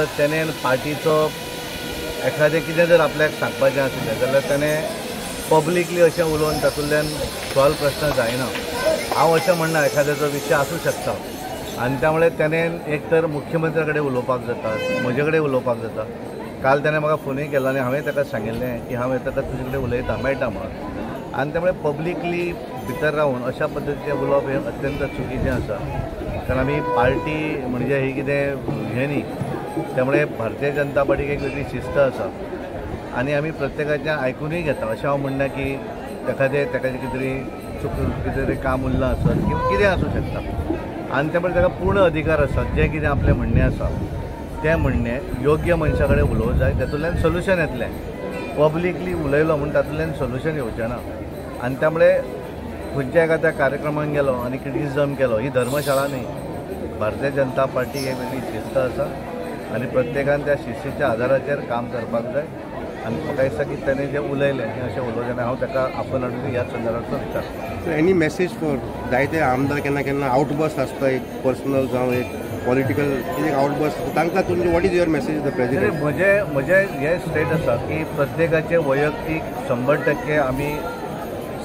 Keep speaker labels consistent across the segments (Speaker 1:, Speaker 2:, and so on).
Speaker 1: तेणे पार्टीचो एखादें कितें जर आपल्याक सांगपाचें आशिल्लें जाल्यार तेणें पब्लिकली अशें उलोवन तातूंतल्यान सॉल्व प्रश्न जायना. हांव अशें म्हणना एखाद्याचो विशय आसूं शकता आनी त्यामुळे तेणें एक तर मुख्यमंत्र्या कडेन उलोवपाक जाता, म्हजे कडेन उलोवपाक जाता. काल तेणें म्हाका फोनूय केलो आनी हांवें ताका सांगिल्लें की हांव येतकच तुजे कडेन उलयता मेळटा म्हणून. आनी त्यामुळे पब्लिकली भितर रावन अशा पद्दतीचें उलोवप हें अत्यंत चुकीचें आसा. कारण आमी पार्टी म्हणजे ही कितें हें न्ही, त्यामुळे भारतीय जनता पार्टीक एक वेगळी शिस्त आसा आनी आमी प्रत्येकाचें आयकुनूय घेता. अशें हांव म्हणना की एखादें ताका कितें तरी चुक कितें तरी काम उरलां आसत किंवा कितें आसूं शकता आनी त्यामुळे ताका पूर्ण अधिकार आसा जें कितें आपलें म्हणणें आसा तें म्हणणें योग्य मनशा कडेन उलोवंक जाय, तातूंतल्यान सोल्युशन येतलें. पब्लिकली उलयलो म्हूण तातूंतल्यान सोल्युशन येवचें ना. आनी त्यामुळे खंयच्या एका त्या कार्यक्रमाक गेलो आनी क्रिटिसिजम केलो ही धर्मशाळा न्ही. भारतीय जनता पार्टीक एक वेगळी शिस्त आसा आनी प्रत्येकान त्या शिस्तीच्या आदाराचेर काम करपाक जाय. आनी म्हाका दिसता की तेणें जें उलयलें हें अशें उलोवचें ना. हांव ताका आपोवन हाडून ह्याच संदर्भात विचारता.
Speaker 2: सो एनी मॅसेज फॉर जायते आमदार केन्ना केन्ना आउटबर्स्ट आसता, एक पर्सनल जावं एक पॉलिटिकल एक आउटबर्स्ट, तांकां तुमचें what is your message the president?
Speaker 1: म्हजें म्हजें हें स्टेट आसा की प्रत्येकाचें वैयक्तीक 100% आमी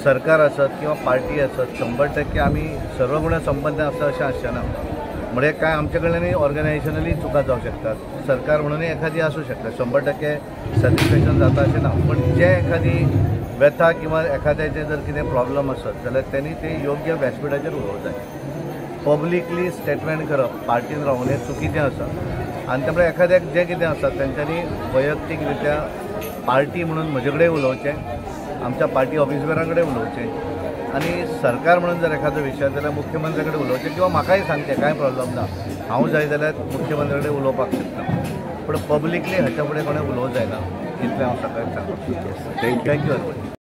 Speaker 1: सरकार आसत किंवा पार्टी आसत 100% आमी सर्वगुण संपन्न आसता अशें आसचें ना. म्हणजे कांय आमचे कडल्यानूय ऑर्गनायझेशनली चुका जावं शकतात, सरकार म्हणूनय एखादी आसूं शकता, 100% सॅटिस्फॅक्शन जाता अशें ना. पण जे एखादी व्यथा किंवा एखाद्याचे जर कितें प्रॉब्लम आसत जाल्यार तेणी ते योग्य व्यासपिठाचेर उलोवंक जाय. पब्लिकली स्टेटमेंट करप पार्टीन रावन हें चुकीचें आसा. आनी त्यामुळे एखाद्याक जें कितें आसा तेंच्यांनी वैयक्तीक रित्या पार्टी म्हणून म्हजे कडेन उलोवचें, आमच्या पार्टी ऑफिसरां कडेन उलोवचें आनी सरकार म्हणून जर एखादो विशय जाल्यार मुख्यमंत्र्या कडेन उलोवचें किंवा म्हाकाय सांगचें, कांय प्रॉब्लम ना. हांव जाय जाल्यार मुख्यमंत्र्या कडेन उलोवपाक शकता, पूण पब्लिकली हाच्या फुडें कोणें उलोवंक जायना इतलें हांव सगळ्यांक सांगता.
Speaker 2: Thank you.
Speaker 1: Thank you very much.